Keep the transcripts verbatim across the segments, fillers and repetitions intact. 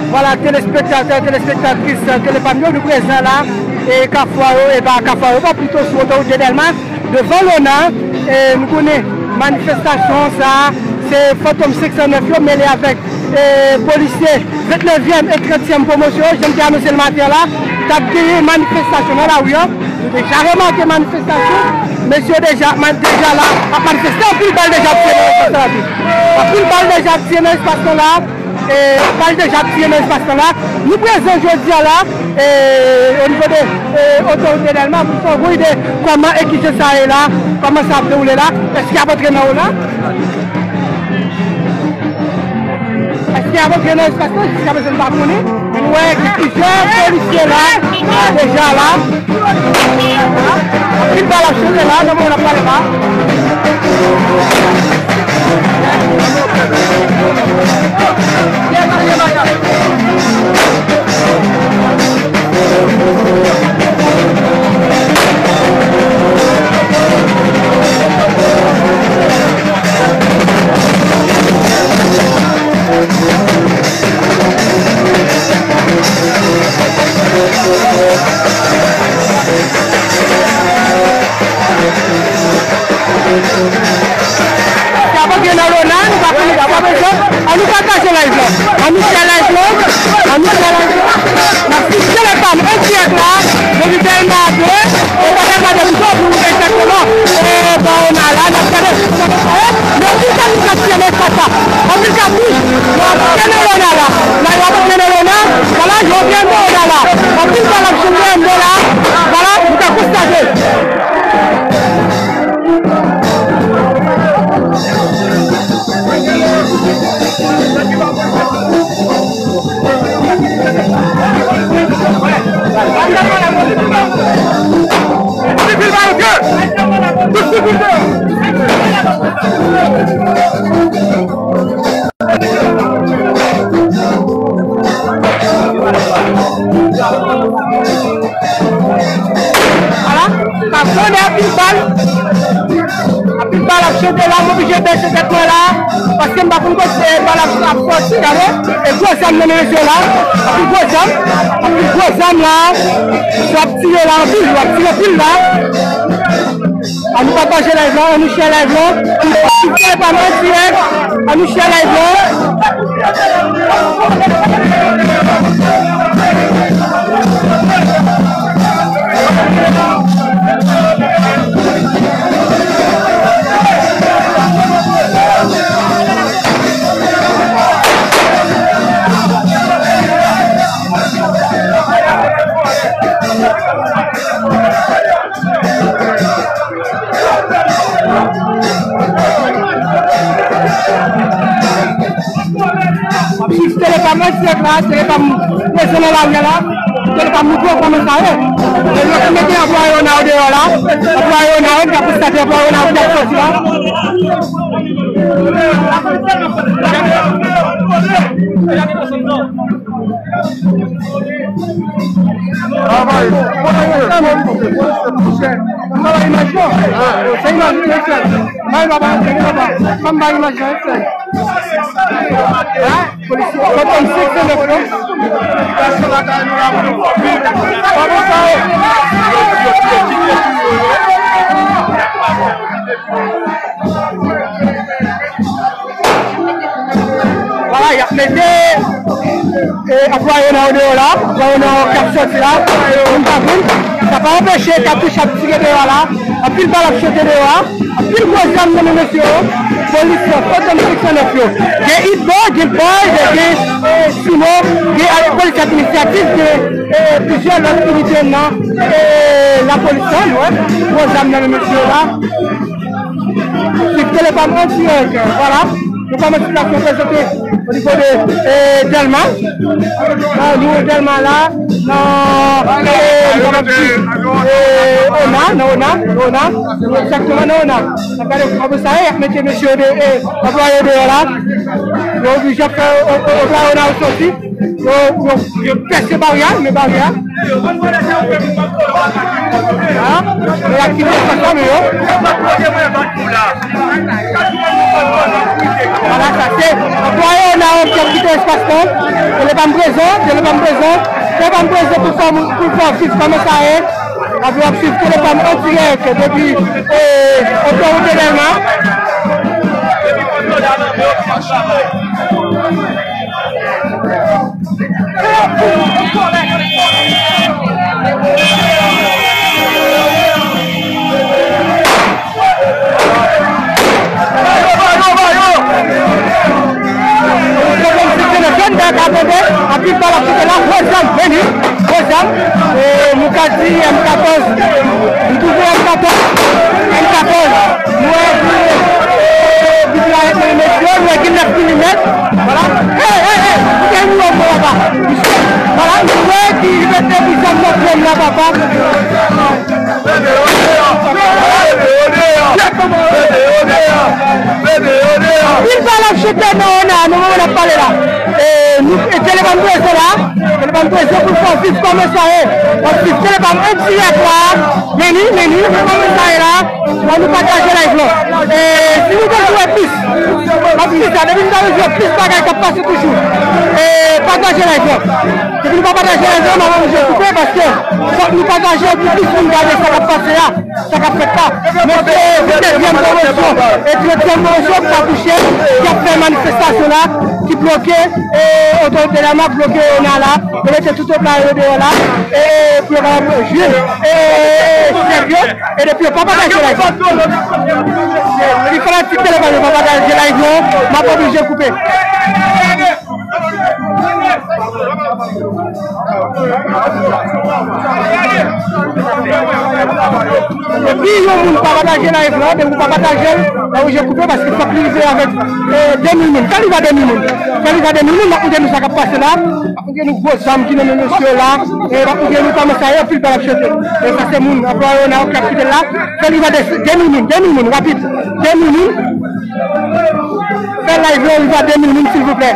Vwala, telespektatè, telespektatris, Tele Pam yo, nou prezan la, e Kafou Ayo, e pa Kafou Ayo, bon, pito sou otowout de Dèlma, devan Lona, e nou konnen manifestasyon sa, se Fantom senk san nèf yo mele avèk, e, polisye vennnevyèm e trantyèm pwomosyon yo, jan m te anonse l maten an la, t ap genyen manifestasyon nan lari an. Nou deja remake manifestasyon, mesye yo deja, man-, deja la, ap manifeste, anpil bal deja ap tire nan espas la tou. Anpil bal deja ap tire nan espas lan la, e, bal deja ap tire nan espas lan la. Nou prezan jodi a la, e, o nivo de, e, otorite Dèlma, pou fè yon ide kòman e kijan sa ye la, kòman sa ap dewoule la, èske y ap antre nan Lona? Èske y ap antre nan espas lan? Jiskaprezan, n pa konnen. Men nou wè gen plizyè polisye la, deja la. Anpil bal ap chante la, nan moman n ap pale la. Sa pa gen nan Lona, nou pa konnen ki sa bezwen. Ann nou pataje live lan. Ann nou share live lan. Ann nou share live lan. N ap swiv Tele Pam an dirèk la. Depi Dèlma de, e pa Dèlma de pito, pou nou egzakteman, e, bò Lona la, n ap gade, nan ki sa nou ap tire nan espas la. Anpil katouch, yo ap tire nan Lona la. La, yo ap tire nan Lona, vwala, yo vin nan Lona la. Anpil bal ap chante anndan la, vwala, nou ka konstate. Vwala, n ap tande anpil bal. Anpil bal ap chante la, m oblije bese tèt mwen la, paske m pa konn kote bal ap, ap sòti, gade. E gwo zam nan men mesye la, anpil gwo zam, anpil gwo zam la, yo ap tire la anpil, yo ap tire anpil la. Ann nou pataje live lan, ann nou share live lan. Ann nou pataje live lan. M ap swiv Tele Pam an dirèk la, Tele Pam prezan nan lari a la. Tele Pam montre w kòman sa ye. E yo ki mete anplwaye Lona yo deyò la. Anplwaye Lona yo, n ap konstate anplwaye Lona yo ki ap sòti la. Travay. Travay imaj yo. Se imaj yo, se. Bay papa, bay papa. Fè m bay imaj yo, se. Hein? Polisye, Fantom senk san nèf yo. Vwala, y ap mete, e, anplwaye Lona yo deyò la, anplwaye Lona yo k ap sòti la, moun pa konn, sa pa anpeche katouch ap tire deyò la, anpil bal ap chante deyò a, anpil gwo zam nan men mesye yo, polis yo, Fantom senk san nèf yo, gen Hitboy, gen Boy, gen, e, Simo, gen polis administratif, gen, e, plizyè lòt inite nan, e, lapolis lan, nou wè, gwo zam nan men mesye yo la. Swiv Tele Pam an dirèk, vwala. Nou kòmanse la prezante o nivo de, e, Dèlma. Nan nivo Dèlma la, nan, e, nou kapab di, e, Ona, nan Ona, nan Ona. Nou egzakteman nan Ona. N ap gade kòman sa ye, y ap mete mesye yo de, e, anplwaye yo deyò la. Yo oblije ap fè, e, e, anplwaye Ona yo sòti. Yo, yo, yo pèse baryè a, men baryè a. Hein? Men y ap kite sa, sa, men yo. Vwala, sa se anplwaye ONAOC k ap kite espas lan. Telepam prezan, Telepam prezan, Telepam prezan pou fè, pou fè viv kòman sa ye. Apre w ap swiv Telepam an dirèk depi, eh, otowout Dèlma. Anpil bal ap chante la, gwo zam, men li, gwo zam. E, Moukadi, M katòz, m twouve M katòz, M katòz. Nou wè, nou wè, nou wè, nou wè, nou wè, nou wè, nou wè, nou wè, Vwala. Hey, hey, hey! Koute nou an mwen laba. Vwala, nou wè ki mete pou zam nan pran la, papa. Anpil bal ap chante nan ONAA, nan moman n ap pale la. E, nou, e, Telepam prezan la. Telepam prezan pou fè viv kòman sa ye. W ap swiv Telepam an dirèk la. Men li, men li, kòman sa ye la. Ann nou pataje live lan. E, si nou bezwen wè plis, m ap di sa, depi nou ta bezwen wè plis bagay k ap pase toujou, e, pataje live lan. Depi nou pa pataje live lan, m ap oblije koupe paske fòk nou pataje l pou plis moun gade sa k ap pase a, sa k ap fèt la. Mesye, vennèvyèm pwomosyon e trantyèm pwomosyon k pa touche, ki ap fè manifestasyon la, ki bloke, e, otorite la, m ap bloke ONAA la. Yo mete tout oblay yo deyò la, e pou yo kapab jwi, e, chèf yo, e depi yo pa pataje live. Si fanatik Telepam yo pa pataje live yo, m ap oblije koupe. Depi yon moun pa pataje live la, depi w pa pataje l, m oblije koupe paske fòk li rive avèk, e, de mil moun. Fè li va de mil moun. Fè li va de mil moun, m ap montre nou sa k ap pase la. Montre nou gwo zam ki nan men mesye yo la. E, m ap montre nou kòman sa ye, anpil bal ap chante. E sa se moun, anplwaye ONAA k ap kite l la. Fè li va de, de mil moun, de mil moun, rapid. De mil moun. Fè live yo rive a de mil moun, silvouplè.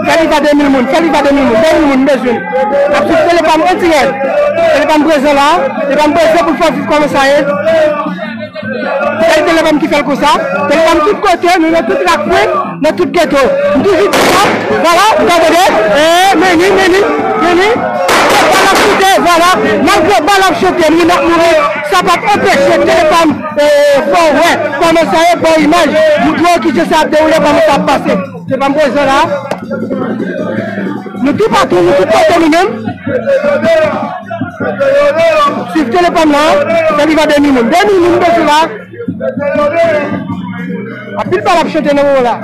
Fè li va de mil moun, fè li va de mil moun, de mil moun, m bezwen. N ap swiv Telepam an dirèk. Telepam prezan la. Telepam prezan pou fè viv kòman sa ye. Sèl Telepam ki fè l konsa. Telepam tout kote, nou nan tout rakwen, nan tout geto. M toujou di sa. Vwala, ou ka tande. E, men li, men li, men li. Malgre bal ap chante, vwala. Malgre bal ap chante, moun ap mouri. Sa p ap anpeche Telepam, e, fè w wè kòman sa ye, ba w imaj. Montre w kijan sa ap dewoule, kòman sa ap pase. Telepam prezan la. Nou toupatou, nou tout kote nou menm. Swiv Telepam la. Fè li va de mil moun. De mil moun bezwen la. Anpil bal ap chante nan moman la.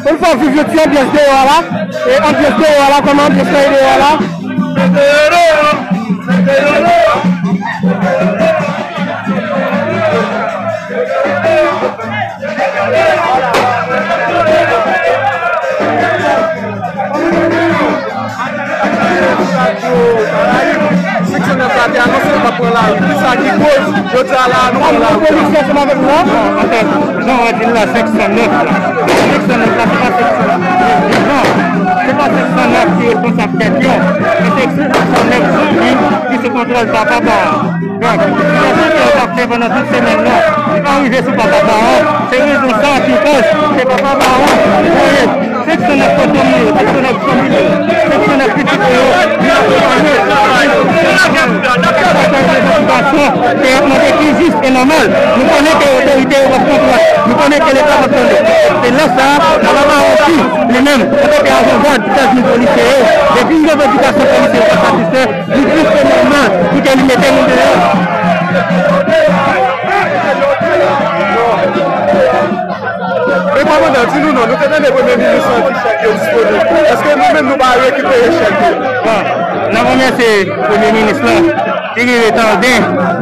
Pou n fè viv yon ti anbyans deyò a la. E anbyans deyò a la, kòman anbyans la ye deyò a la? Seksyon nèf la te anonse l t ap pran lari. Ki sa ki koz jodi a la a nou pran lari? Polis ansanm avèk nou la. Non, an fèt, jan w di l la, seksyon nèf la. Seksyon nèf la, se pa seksyon nèf la. Se pa seksyon nèf ki responsab tèt yo. Men se seksyon nèf zanmi ki sou kontwòl papa Bawon. Donk, sitiyasyon ke yo t ap fè pandan tout semèn nan, li pa rive sou papa Bawon. Se rezon sa ki koz se papa Bawon ki voye seksyon nèf fantom li yo, seksyon nèf zanmi li yo, seksyon nèf pitit li yo, vin akonpanye. Pataje sitiyasyon ke y ap mande ki jis e nòmal. Nou konnen ke otorite yo p ap konprann. Nou konnen ke Leta p ap tande. Se lè sa a, papa Bawon di, li menm, antanke avanvwad chèf nou polisye yo, depi revandikasyon polisye yo pa satisfè, li plis ke nòmal pou ke li mete nou deyò. Men kòmandan, di nou non, nou te tande premye minis lan di chèk yo disponib. Èske nou menm nou pa rekipere chèk yo? Bon, n ap remèsye premye minis lan ki rive tande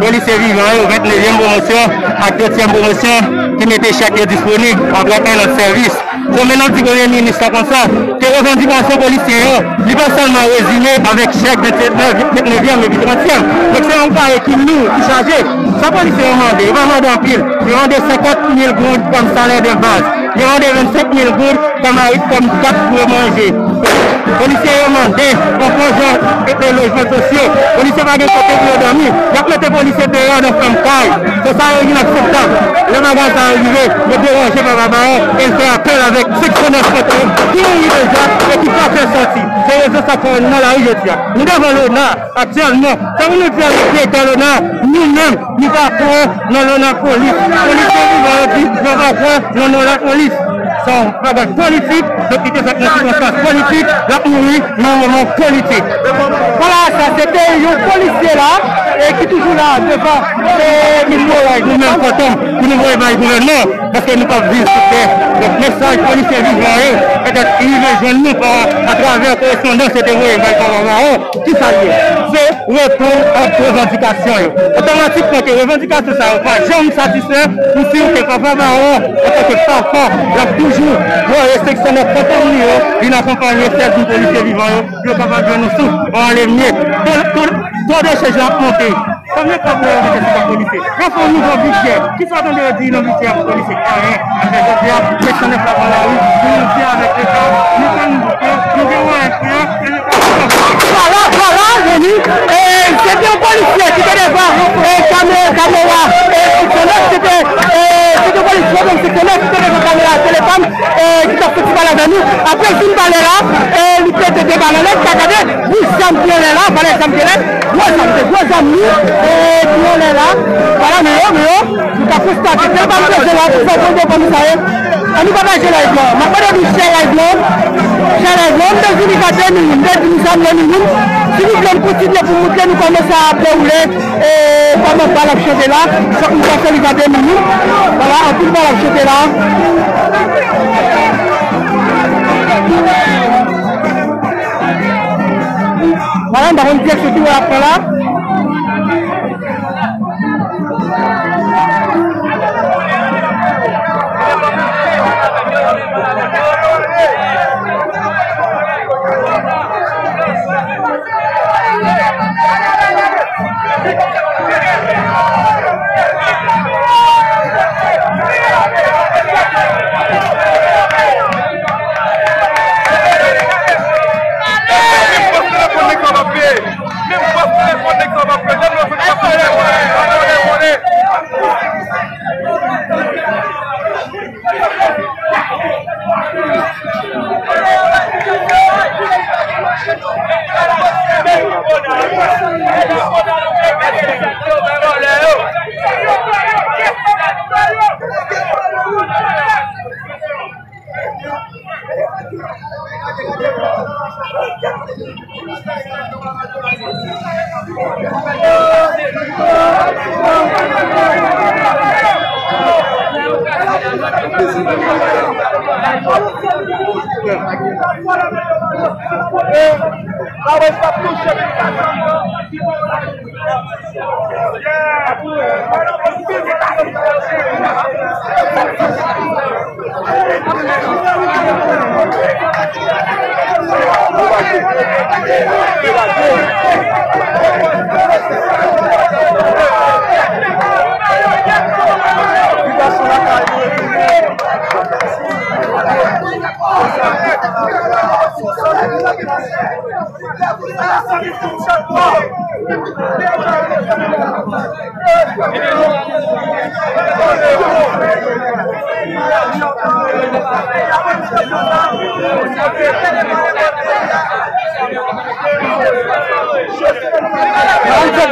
polisye vivan yo, vennnevyèm pwomosyon ak dosyèm pwomosyon ki mete chèk yo disponib apre en an de sèvis. Donk, men n ap di premye minis la konsa, ke revandikasyon polisye yo, li pa sèlman rezime avèk chèk vennsenkannèf, vennnevyèm epi trantyèm. Donk, se yon kare ki lou, ki chaje. Sa polisye yo mande, yo pa mande anpil. Yo mande senkant mil goud kòm salè de baz. Yo mande vennsenk mil goud kòm, kòm kat pou yo manje. Polisye yo mande yon pwojè de lojman sosyo. Polisye pa gen kote pou yo dòmi. Y ap mete polisye deyò nan fanm kay. Se sa yo inakseptab. Lè bagay sa yo rive, yo deranje Papa Baron e l fè apèl avèk seksyon nèf kont yo ki mouri deja e ki pa fè sòti. Se rezon sa k fè yo nan lari jodi a. Nou devan lona aktyèlman. Sa pou nou di avèk direktè lona, nou menm, nou pa kwè nan lona polis. Polisye vivan yo di, yo pa kwè nan lona polis. Se yon bagay politik, donk li te fèt nan sikonstans politik, l ap mouri nan moman politik. Vwala, sa se te yon polisye la, e ki toujou la devan, e, mikwo a. Nou menm Fantom, pou nou voye bay gouvènman, paske nou p ap viv sou tè. Donk, mesaj polisye vivan yo, petèt, li rive jwenn nou pa, atravè korespondans yo te voye bay Papa Baron. Ki sa l ye? Se reponn ak revandikasyon yo. Otomatikman ke revandikasyon sa yo pa janm satisfè, ou si w ke Papa Baron, antanke papa, l ap toujou voye seksyon nèf Fantom li yo vin akonpanye sèl nou polisye vivan yo, pou yo kapab jwenn yon souf, yon alemye. To, to, to de chèj la ap monte. Konbyen kòb nou mete sou kont polisye? Yo fè yon nouvo bidjè. Kisa w tande yo di nan bidjè a pou polisye? Anyen. Anyen, jodi a, seksyon nèf la pran lari pou nou di avèk Leta, nou konn nou gen mwayen pou yo, e nou konn. Vwala, vwala, Rony. E, se te yon polisye ki te devan, e, kame-, kamera, e, seksyon nèf, se te, e, se te yon polisye, donk, seksyon nèf ki te devan kamera telefòn, e, ki t ap soti pale avè nou. Apre l fin pale la, e, li pete de bal anlè, sa gade, bouch zam ki anlè la, valè zam ki anlè, gwo zam, se gwo zam li, e, ki anlè la. Vwala, men yo, men yo. Nou ka konstate, tèlman prezan la, pou fè bon de kòm sa ye. Ann nou pataje live la. M ap mande nou share live la. Share live la. M te di li ka de minit, m te di nou sa m ye minit. Si nou vle m kontinye pou m montre nou kòman sa ap dewoule, e kòman bal ap chante la. Fòk nou ka fè li ka de minit. Vwala, anpil bal ap chante la. Vwala, m pa konn direksyon ki wè ap pran la.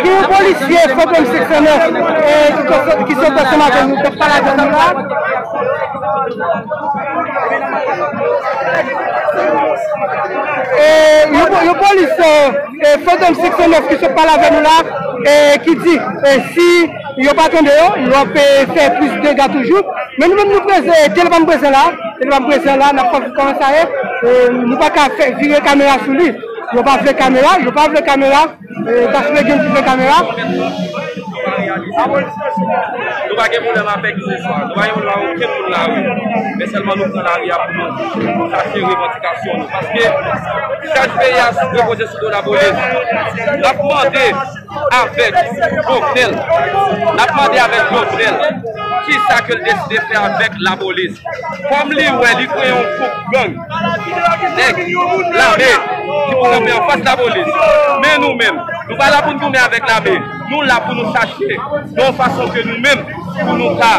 Gen yon polisye Fantom senk san nèf, e, ki sot, ki sot ansanm avè nou, k ap pale avè nou la. E, yon, yon polis, e, e, Fantom senk san nèf ki sot pale avè nou la, e, ki di, e, si yo pa tande yo, yo ap, e, fè plis dega toujou. Men nou menm nou prezan, e, telefòn prezan la, telefòn prezan la, n ap fè kòman sa ye, e, nou pa ka fè vire kamera sou li. Yo pa vle kamera, yo pa vle kamera. E, Kasper gen ti fè kamera. Nou pa gen pwoblèm avèk kiseswa. Nou pa gen pwoblèm avèk okenn moun lari. Men sèlman nou pran lari a pou nou chache revandikasyon nou. Paske chaj peyi a repoze sou do lapolis. N ap mande avèk Jovenel. N ap mande avèk Jovenel. Kisa ke l deside fè avèk lapolis? Kòm li wè li kreye yon gwoup gang, nèg, lame, ki pou kanpe anfas lapolis. Men nou menm, nou pa la pou n tounen avèk lame. Nou la pou nou chache yon fason ke nou menm, pou nou ka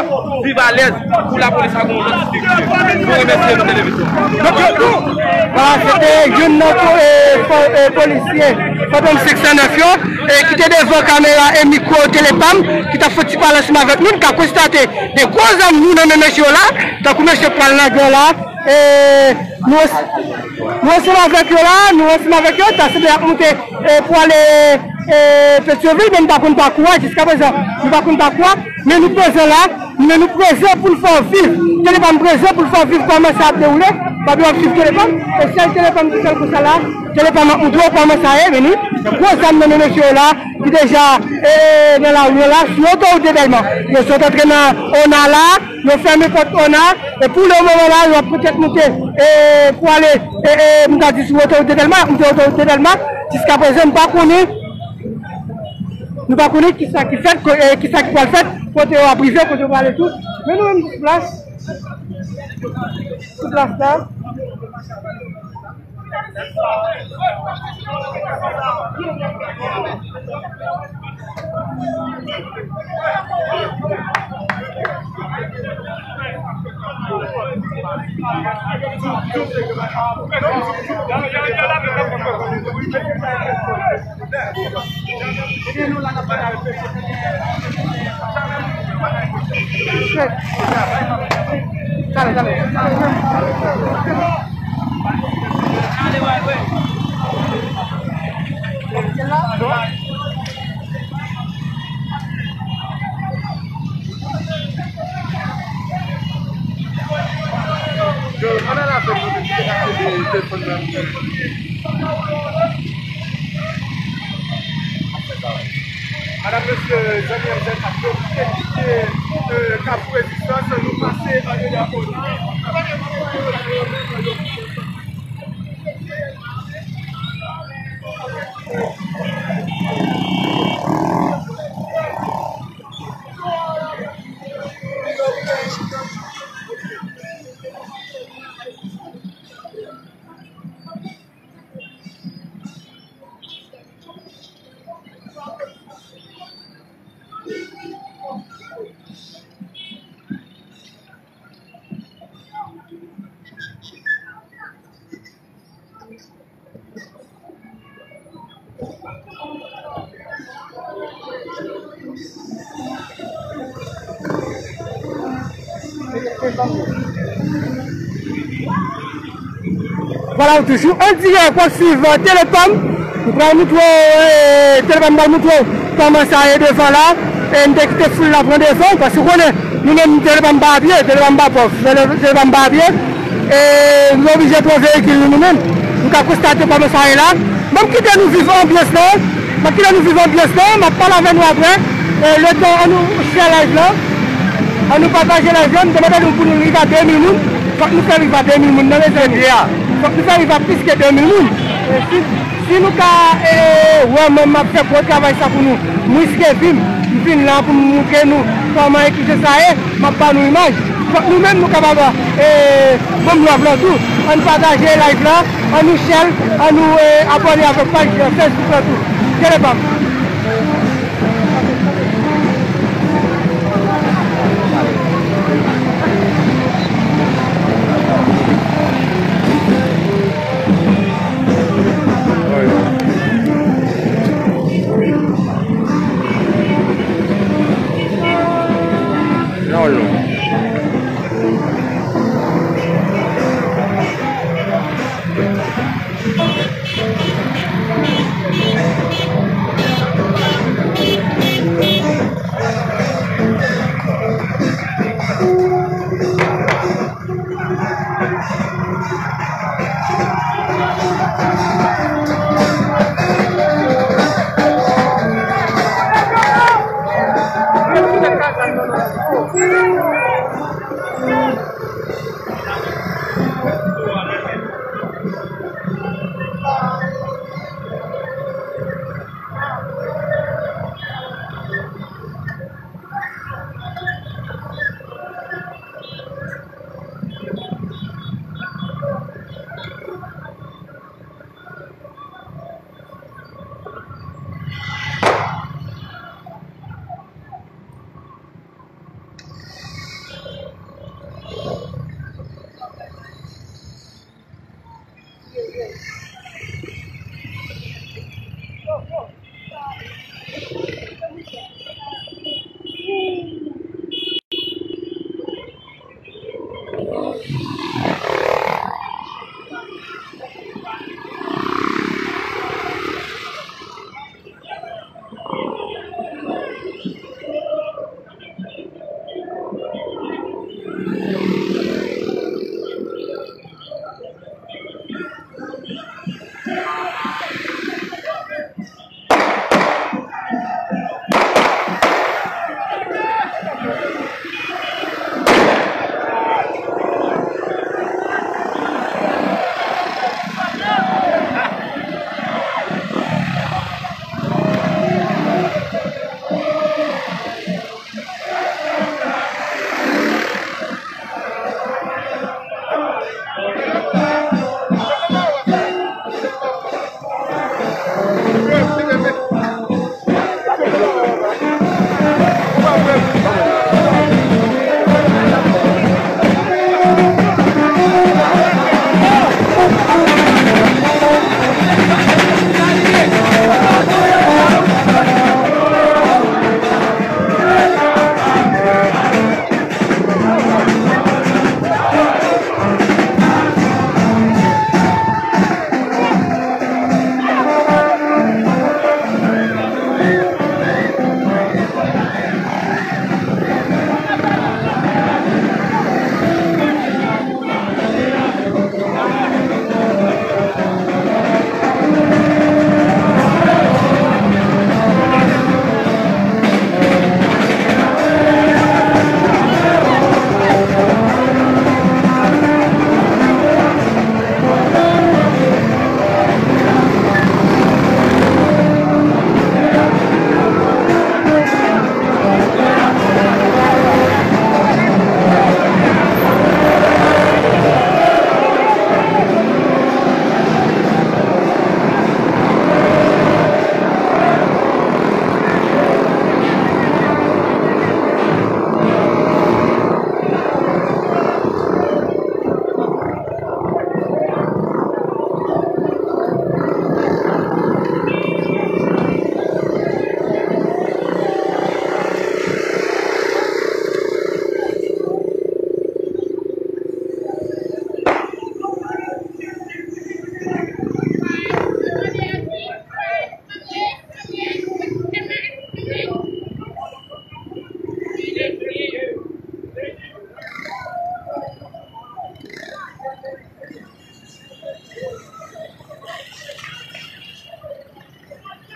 viv alèz, pou lapolis la gen yon lòt estrikti. Nou remèsye nou, televizyon. Donk, nou, vwala, se te youn nan po-, e, fo-, e, polisye Fantom senk san nèf yo, e, ki te devan kamera e mikwo Tele Pam, ki t ap fè ti pale ansanm avèk nou, n ka konstate de gwo zam nou nan men mesye yo la, tankou mesye pral nan gè la, e, nou, nou ansanm avèk yo la, nou ansanm avèk yo, ta sanble ap moute, e, pou ale, e, Petyonvil, men nou pa konn pakou a, jiska prezan, nou pa konn pakou a, men nou prezan la, men nou prezan pou n fè w viv. Tele Pam prezan pou n fè w viv kòman sa ap dewoule, pa byen w ap viv Tele Pam, e sèl Tele Pam ki fè l konsa la, Tele Pam ap montre w kòman sa ye, men nou, gwo zam nan men mesye yo la, ki deja, e, nan lari an la, sou otowout de Dèlma. Yo sot antre nan Ona la, yo fèmen pòt Ona, e pou le moman la, yo ap petèt moute, e, pou ale, e, e, m ta di sou otowout de Dèlma, y ap moute otowout de Dèlma, jiska prezan, m pa konnen, nou pa konnen kisa ki fèt, ko-, e, kisa ki pral fèt, kote yo ap rive, kote yo prale tou. Men nou menm sou plas, sou plas la. Yo, ann al avèk mwen, men kite n ap ede telefòn nan. Madanm, mesye, zanmi, m, zanmi, yo kite, kite, e, Kafou Rezistans, nou pase andedan Ona. Vwala, ou toujou an dirèk, w ap swiv, e, Tele Pam. Nou pral moutre w, e, Tele Pam pral moutre w kòman sa ye devan la. E n te kite foul la pran devan, paske w konnen, nou menm, Tele Pam pa a pye, Tele Pam pa pòv, Tele, Tele Pam pa a pye. E nou oblije pran veyikil nou, nou menm. Nou ka konstate kòman sa ye la. Ban m kite nou viv anbyans lan. M ap kite nou viv anbyans lan. M ap pale avè nou apre. E letan, an nou share live lan. An nou pataje live lan. M te mande nou pou nou rive a de mil moun. Fòk nou fè rive a de mil moun nan, mezanmi. Fòk nou fè rive a plis ke de mil moun. E si, si nou ka, e, wè mwen, m ap fè gwo travay sa pou nou. M riske vi m. M vin la pou m moutre nou kòman e kijan sa ye. M ap ba nou imaj. Fòk nou menm nou kapab, e, ban m love lan tou. Ann pataje live la, ann nou share, ann nou, e, abòne avèk paj, e, Facebook lan tou. Tele Pam.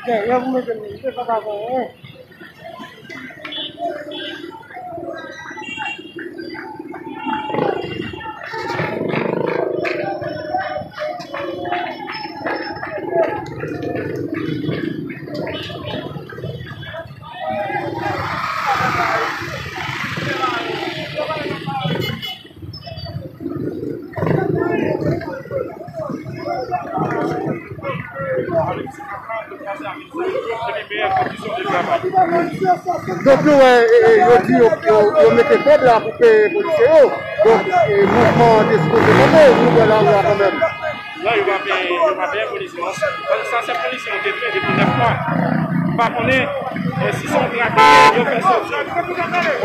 Dèyè pou mete m, se pa pa bon, hein. Donk, nou wè, e, e, yo di yo, yo, yo mete kòb la pou peye polisye yo. Donk, e, mouvman an te sipoze kanpe, nou wè lari a kanmenm. Non, yo pa peye, yo pa peye polisye, non. Sa, se polisye yo te peye depi nèf mwa. M pa konnen, e, si se yon trakè yo fè soti.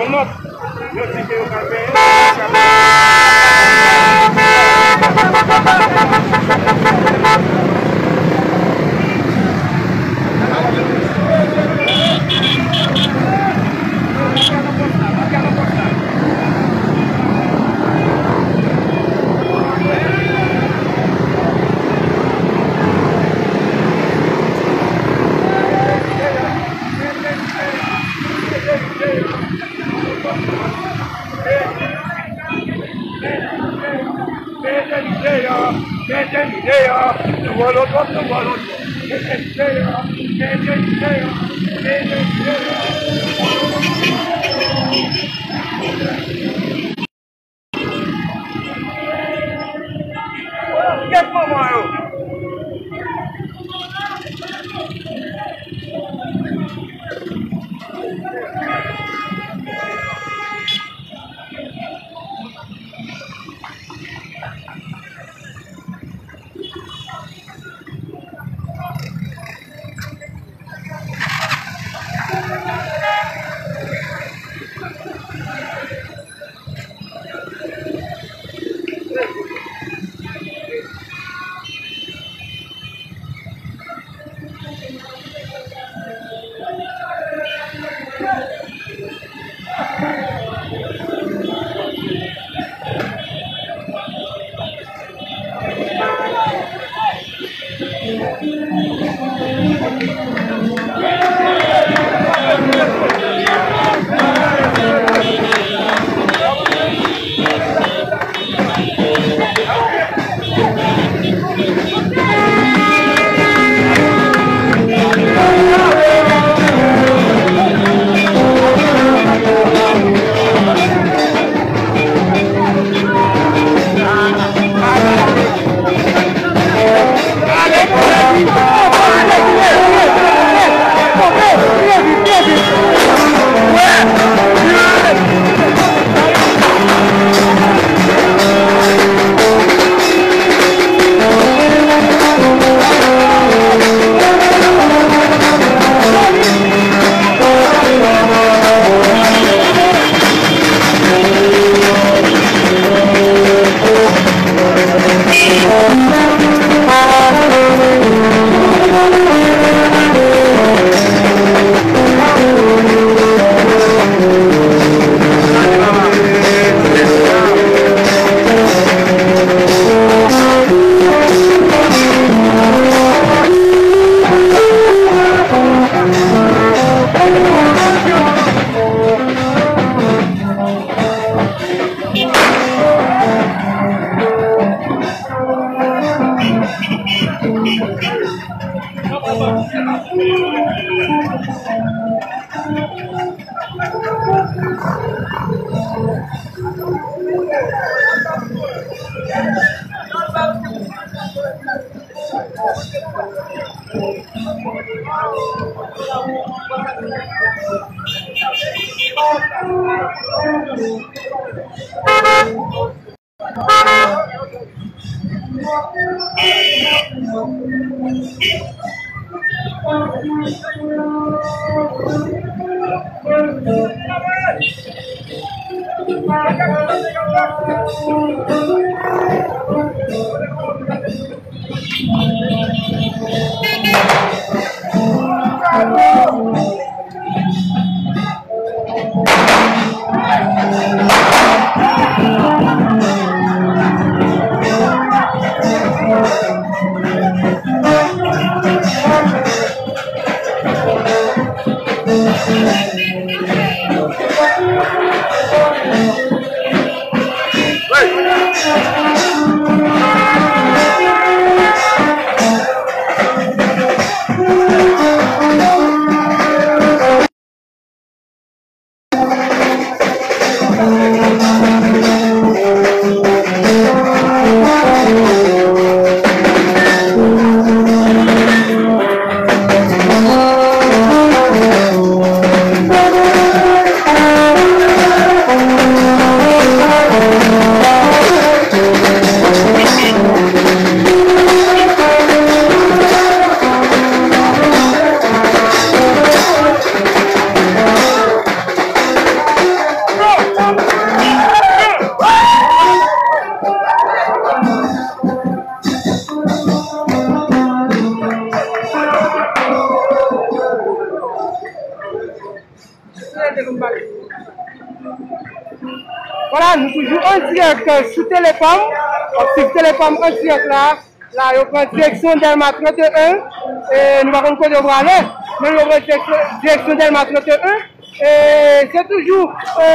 On nòt. Yo di ke yo pral peye. Kèt manman yo! Vwala, nou toujou an dirèk sou Telepam. W ap swiv Telepam an dirèk la. La, yo pran direksyon Dèlma trannteyen. E nou pa konn kote yo prale, men yo pran direksyon, direksyon Dèlma trannteyen. E se toujou, e,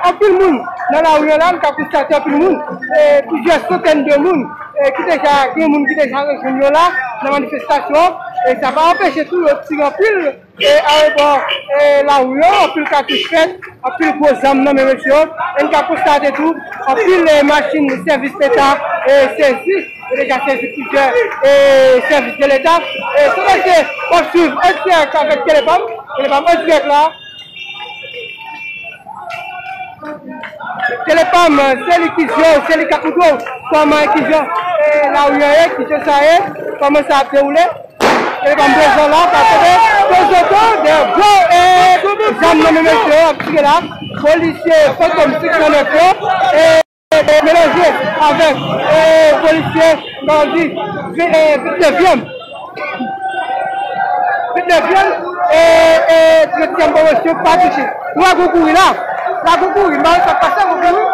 anpil moun nan lari an la, nou ka konstate anpil moun, e, plizyè santèn de moun, e, ki deja, gen moun ki deja rejwenn yo la nan manifestasyon an. E sa pa anpeche tou yo tire anpil, e, arebò, e, lari yo, anpil katouch fèt, anpil gwo zam nan men mesye yo. E n ka konstate tou, anpil, e, machin sèvis leta, e, sezi. Yo deja sezi plizyè, e, sèvis de leta. E, se mesye w ap swiv an dirèk avèk Telepam. Telepam an dirèk la. Telepam, se li ki di w, se li k ap montre w kòman, ki jan, e, lari an ye, ki jan sa ye, kòman sa ap dewoule. Telepam prezan la, pa tande, prezan de gwo, e, zam nan men mesye yo ap tire la. Polisye Fantom sis san nèf yo, e, e, melanje avèk, e, polisye bandi, vi-, e, vennèvyèm. Vennèvyèm, e, e, trannteyen pwomosyon pa touche. Lage w kouri la. Lage w kouri. M pa wè sa k pase, lage w kouri.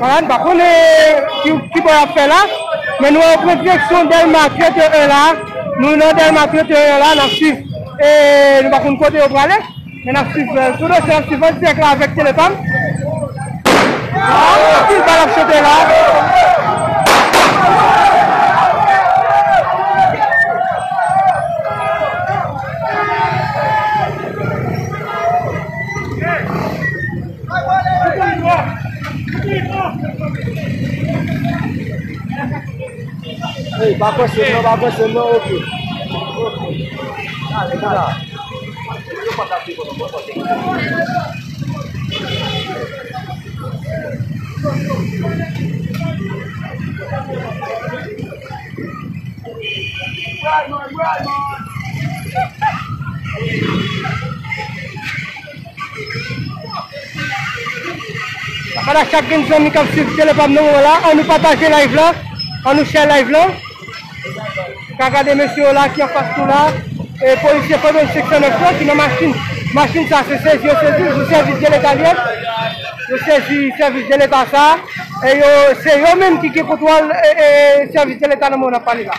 Vwala, n pa konnen ki, ki bò y ap fè la, men nou wè yo pran direksyon Dèlma trannteyen la. Nou nan Dèlma trannteyen la, n ap swiv. E nou pa konn kote yo prale. Men n ap swiv, e, sou dosye, n ap swiv an dirèk la avèk Telepam. Anpil bal ap chante la. Ey, pa pwese non, pa pwese non, oke. Oke. Ale, ale. Sa fè la chak grenn zanmi k ap swiv Telepam nan moman la, ann nou pataje live la, ann nou share live la. Ka gade mesye yo la ki anfas nou la, e polisye Fantom sis san nèf yo ki nan machin. Machin sa se sezi yo sezi, yo sèvis de leta li ye. Yo sezi sèvis de leta sa, e yo, se yo menm ki gen kontwòl, e, e, sèvis de leta nan moman n ap pale la.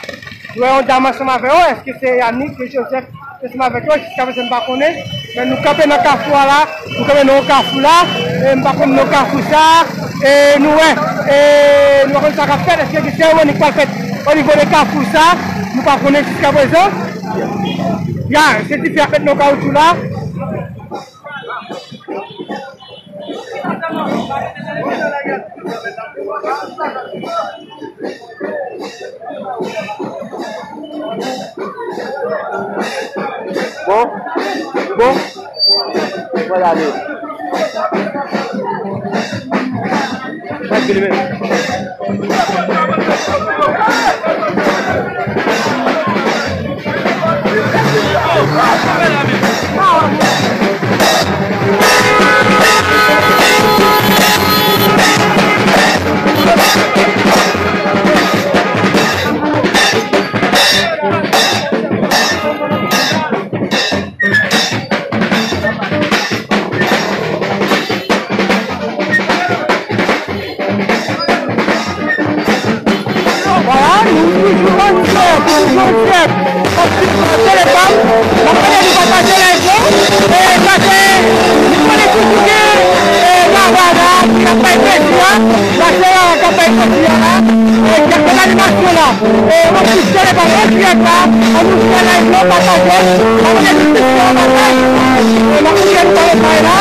Nou wè yon dam ansanm avè yo, èske se Yanick, se Joseph? Ansanm avèk yo, jiskaprezan m pa konnen. Men nou kanpe nan kafou a la. Nou kanpe nan yon kafou la. E m pa konn non kafou sa. E nou wè. E nou pa konn sa k ap fèt. Èske gen seremoni k pral fèt o nivo de kafou sa? Nou pa konnen jiskaprezan. Ya, se dife ap met nan kawotchou la. Bon, bon, mwen ale. Mwen vini menm. Vwala, nou toujou an dirèk, nou toujou an dirèk. Telefòn, n ap mande nou pataje live la. E, pase, nou konnen toujou gen, e, Rara la, k ap bay plezi a. Pase Rara k ap bay plezi a la. E, kèk lòt animasyon la. E, anplis telefòn an dirèk la. Ann nou fè live la, pataje. N ap mete tout misyon an bagay. E, n ap mete tout bagay la.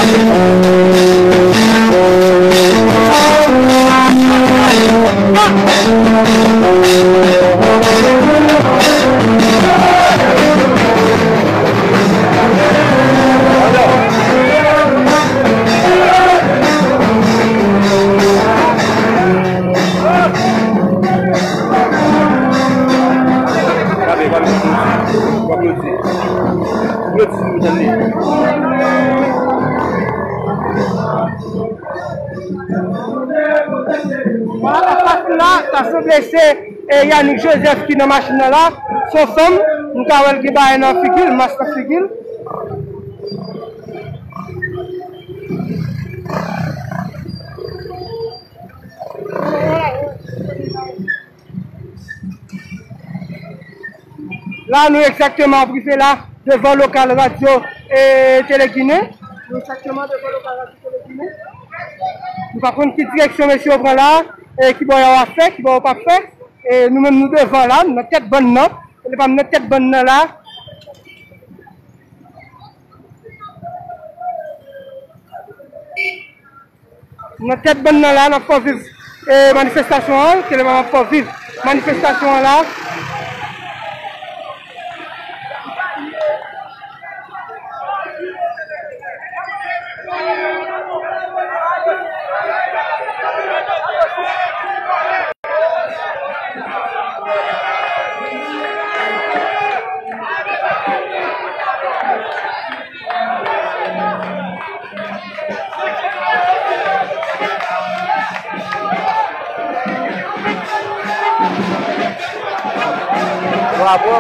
Vwala, sa k la, sa sanble se, e, Yanick Joseph ki nan machin nan la. Se yon fanm, m ka wè l gen bagay nan figi l, mas nan figi l. La, nou egzakteman ap rive la, devan lokal radyo e Tele Ginen. Nou egzakteman devan lokal radyo Tele Ginen. Nou pa konn ki direksyon mesye yo pran la, e ki bò y ap fè, ki bò yo p ap fè. E nou menm nou devan la, nou nan tèt bann nan. Tele pa m nan tèt bann nan la. Nan tèt bann nan la, n ap fè w viv, e, manifestasyon an, Tele pa m ap fè w viv manifestasyon an la. Bravo.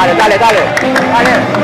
Dale, dale, dale, dale.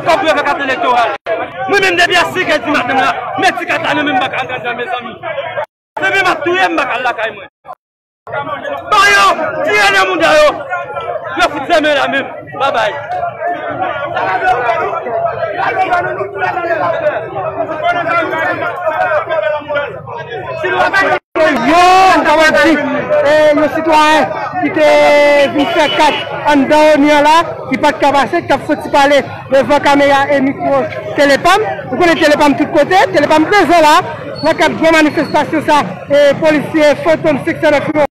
k ap jwe avèk kat elektoral. Mwen menm depi a senk è di maten la, men ti kat la nan men m pa ka al ladan, mezanmi. Se menm ap touye m, m pa ka al lakay mwen. Ba yo, tire nan mouda yo. Yo fout fèmen la menm. Babay. Yo, m kapab di, e, yon sitwayen ki te vin fè kat anndan ONI an la, ki pa t ka pase, ki t ap soti pale devan kamera e mikwo Telepam. Ou konnen Telepam tout kote, Telepam prezan la, nan kad gwo manifestasyon sa, e, polisye Fantom senk san nèf yo.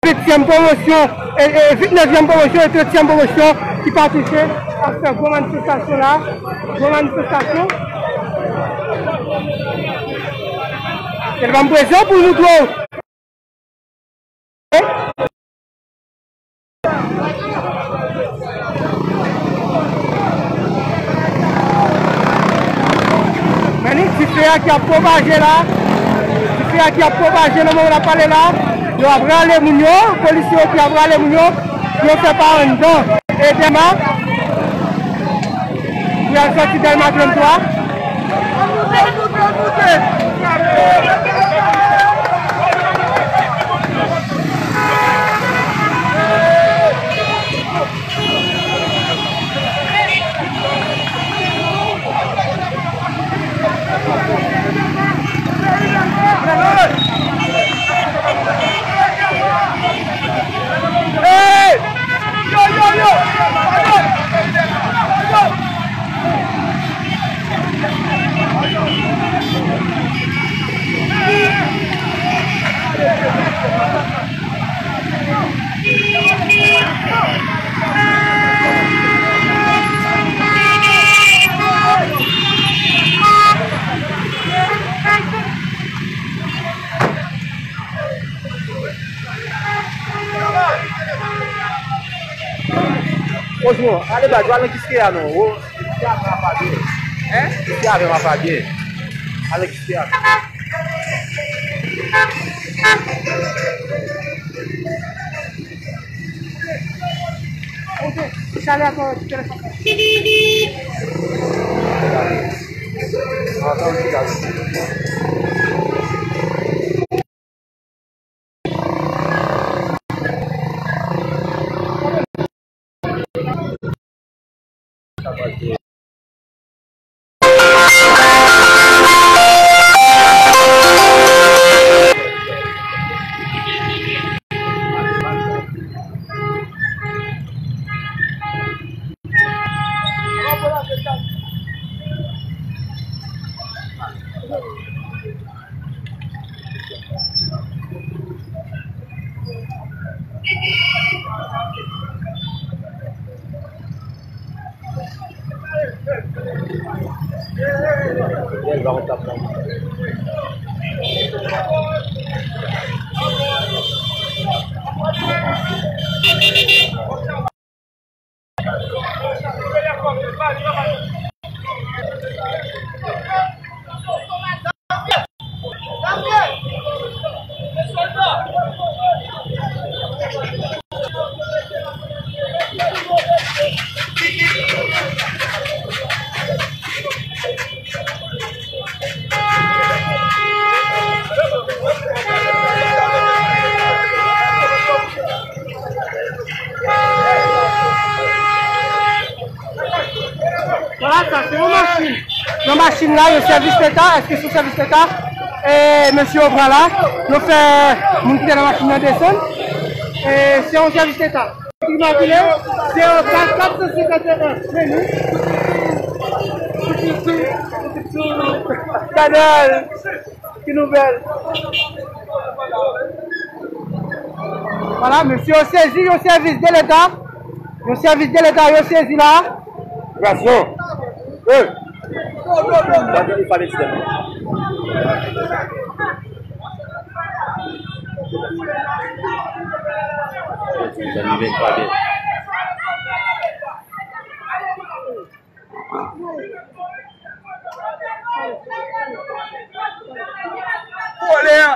Venntyèm pwomosyon, e, e, venntyèm pwomosyon e tranntyèm pwomosyon ki patouche ap fè gwo manifestasyon la. Gwo manifestasyon. Telepam prezan pou l moutre w. Men ni dife a ki ap pwopaje la. Dife a ki ap pwopaje nan moman n ap pale la. Yo ap rale moun yo, polisye yo ki ap rale moun yo. Yo fè pa anndan. E Dèlma. Pou y al sòti Dèlma trannntwa. Kozmo, ale baz, al nan Kiskeya non. Kiskeya avè m ap abye. Hein? Kiskeya avè m ap abye. Al nan Kiskeya. Chale atò, telefòn. Vwala, sa se yon machin. Nan machin la, yon sèvis leta. Èske se yon sèvis leta? E mesye yo pran la, yo fè moun ki te nan machin nan desann. E se yon sèvis leta. Imajine, zewo kat, kat san senkant e en. Men nou. Gade! Ki nouvèl? Vwala, mesye yo sezi yon sèvis de leta. Yon sèvis de leta yo sezi la. Gracio. Eh. Gade li pale ti tèlman. Ti tèlman pa byen. Vòlè a!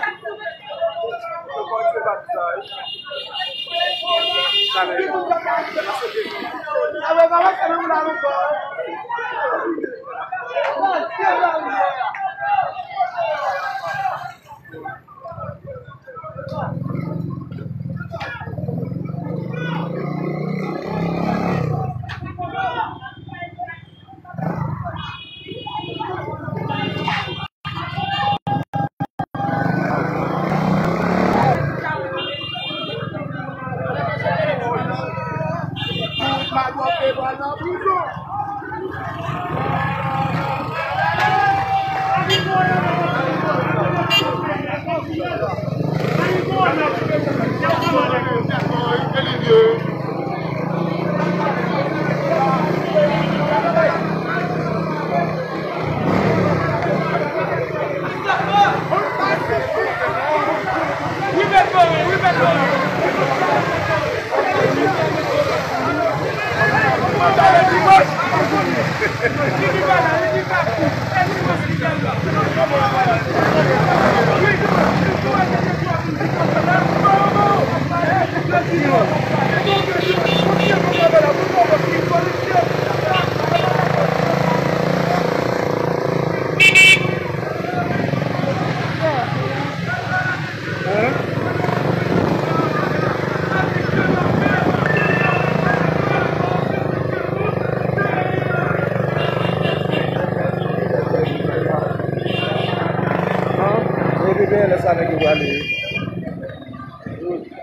Epi byen lè sa nèg yo prale.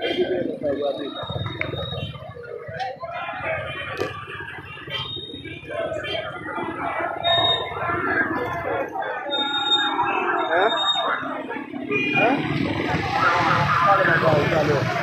Epi byen lè sa yo prale. Hein? Hein? Pale nan pawòl talè.